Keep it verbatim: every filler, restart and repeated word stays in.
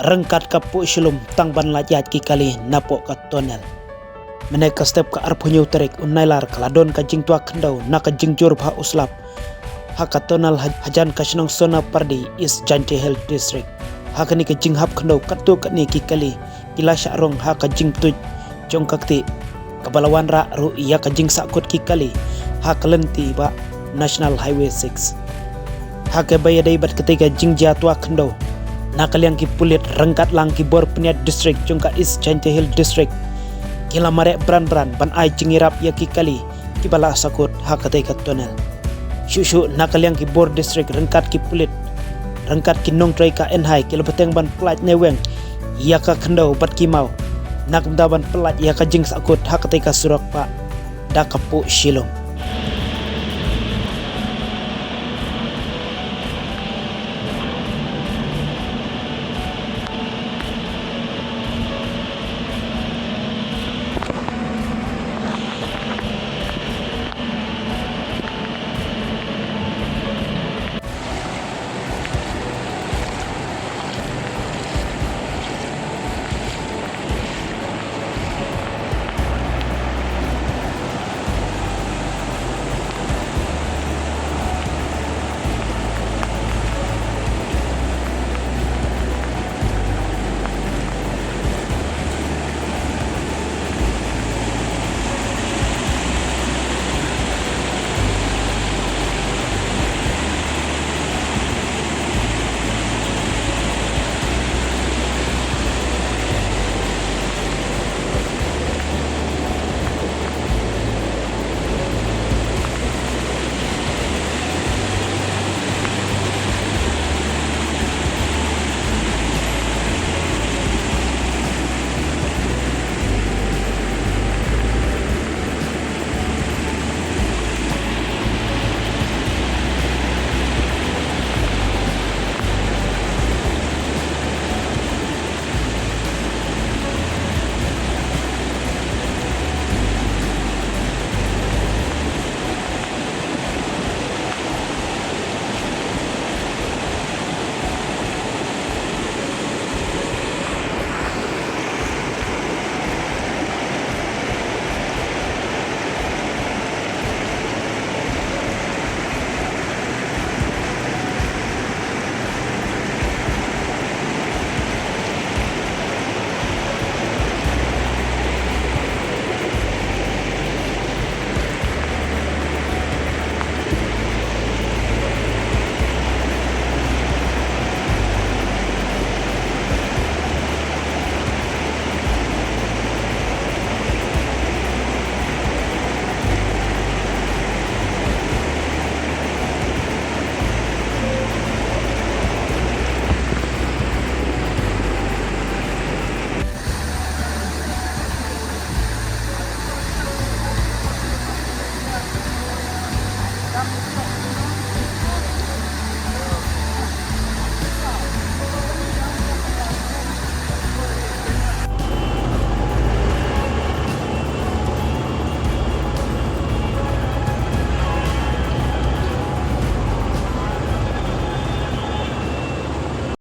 ryngkat ka puh shilum tang ban lait ïaid ki kali napoh ka tunnel. Mynne ka step ka arphew hynñiew tarik u Nailar ka la don ka jingtwa khyndew na ka jingjur bha u slap ha ka tunnel ha-, hajan ka shnong Sonapyrdi, East Jaintia Hills District. Ha kane ka jinghap khyndew katto katne ki kali ki la shah rong ha ka jingpyntip jong ka kti kaba la wanrah ruh ïa ka jingsahkut ki kali ha ka lynti ba National Highway six. Ha kaba ïadei bad katei ka jingjia twa khyndew, na ka liang ki pulit ryngkat lang ki bor pynïaid district jong ka East Jaintia Hills District ki la mareh bran bran ban ai jingïarap ïa ki kali kiba la sahkut ha katei ka tunnel. Shuh shuh na ka liang ki bor district ryngkat ki pulit ryngkat ki nongtrei ka N H I ki la bteng ban pyllait ne weng ïa ka khyndew bad ki maw, na ka bynta ban pyllait ïa ka jingsahkut ha katei ka surok ba da ka puh shilum.